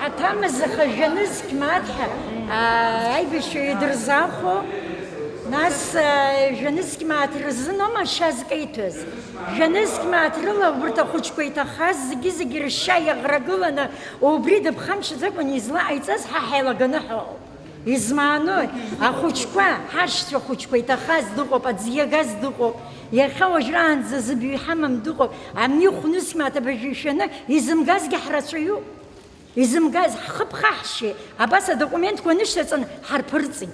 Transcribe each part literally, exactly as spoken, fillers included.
Аҭамыз аха жәанызқь мааҭ ҳәа, аа, аибашьҩы идырзаахәо, нас, аа, жәанызқь мааҭ рзыноума ашьа зкеиҭәаз? Жәанызқь мааҭ рыла урҭ ахәыҷқәа иҭахаз зегьы-зегьы ршьа иаӷрагыланы, убри дыԥхамшьаӡакәан излаҟаиҵаз ҳа ҳаилаганы ҳаҟоуп. Измаанои? Ахәыҷқәа, ҳашьцәа хәыҷқәа иҭахаз дыҟоуп, аӡы иагаз дыҟоуп, иахьа уажәраанӡа зыбаҩ иҳамам дыҟоуп, ани хәнызқь мааҭ абыржәы ишәаны изымгазгьы ҳрацәаҩуп. Изымгаз ҳхы ԥхаҳшьеит, абас адокументқәа нышьҭаҵан ҳарԥырҵит.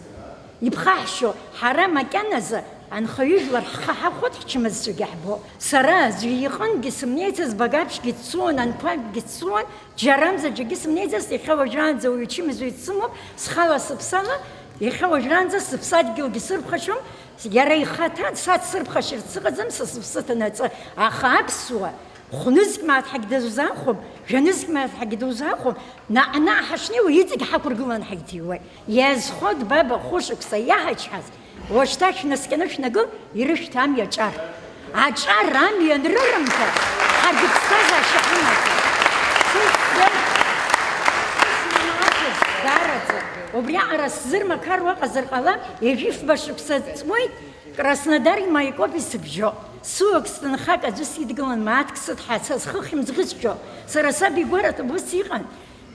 Иԥхаҳшьо, ҳара макьаназы анхаҩыжәлар ҳхы ҳахәоит, ҳчымазцәагьы ҳбо. Сара аӡәы иҟынгьы сымнеицыз, багаԥшьгьы дсуан, анқәабгьы дсуан, џьарамзар џьаргьы сымнеицызт, иахьа уажәраанӡа уаҩы чымазаҩ дсымоуп, схала сыԥсала, иахьа уажәраанӡа сыԥсадгьылгьы сырԥхашьом, иара ихаҭа са дсырԥхашьарц сыҟаӡам, са сыԥсы ҭанаҵы, аха аԥсуа Хәнызқь мааҭ ҳәагь дузаахәом, жәанызқь мааҭ ҳәагь дузаахәом, наҟ-наҟ ҳашнеиуа иҵегь ҳақәыргыланы ҳаиҭиуеит. Иазхоит баба хәышықәса иаҳачҳаз, уашьҭа шәнаскьаны шәнагыл, ирышәҭ амҩа аҿар. Аҿар амҩа анрырымҭа, ҳаргьы ԥсҭазаашьа ҳамаӡам. Сыхьӡеит, даараӡа, убриаҟара сзырмақаруа ыҟазар ҟалап, ҩажәи фба шықәса ҵуеит, Краснодар имаикоуп исыбжьо. Суак сҭынхак аӡәы сидгылан, мааҭк сыҭҳаца, схы хьымӡӷ зшьо. Сара саб игәараҭа ус иҟан.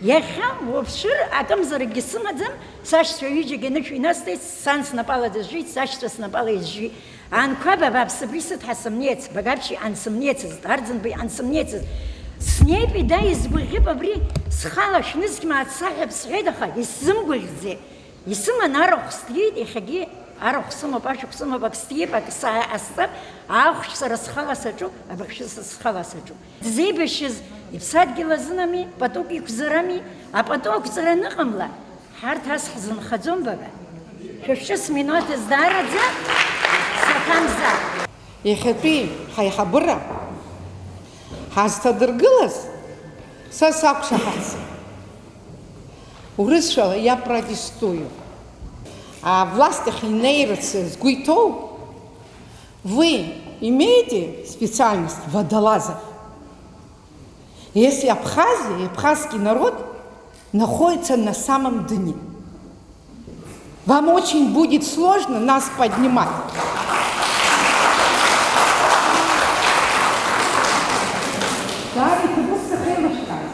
Иахьа уаԥшыр, акымзаракгьы сымаӡам, сашьцәа ҩыџьагьы анышә инасҭеит, сан снапала дызжит, сашьцәа снапала изжит. Анқәаб абааԥс, абри сыҭҳа сымнеиц, Багаԥшьи ансымнеицыз, Арӡынбеи ансымнеицыз. Снеип, ида, исгәаӷьып абри, схала шәнызқь мааҭ саҳәап сҳәеит, аха исзымгәаӷьӡеит. Исыман арахә стиеит, иахьагьы арахә сымоуп, ашәахә сымоуп, ак стиеит, ак са-, ҟасҵап, ахәшә сара схала саҿуп, абаҳәшьа са схала саҿуп. Дзеибашьыз иԥсадгьыл азынами, патук иқәзарами, апату ақәҵара аныҟамла, ҳарҭ ас ҳзынхаӡом, баба. Шәышәҿы сминуҭ здараӡа саҭамзар. Иахьатәи ҳаиҳабыра ҳазҭадыргылаз са сақәшаҳаҭӡам. Урысшәала я протестую. А власть ахь инеирц згәы иҭоу, вы имеете специальность водолазов? Если Абхазия и абхазский народ находится на самом дне, вам очень будет сложно нас поднимать.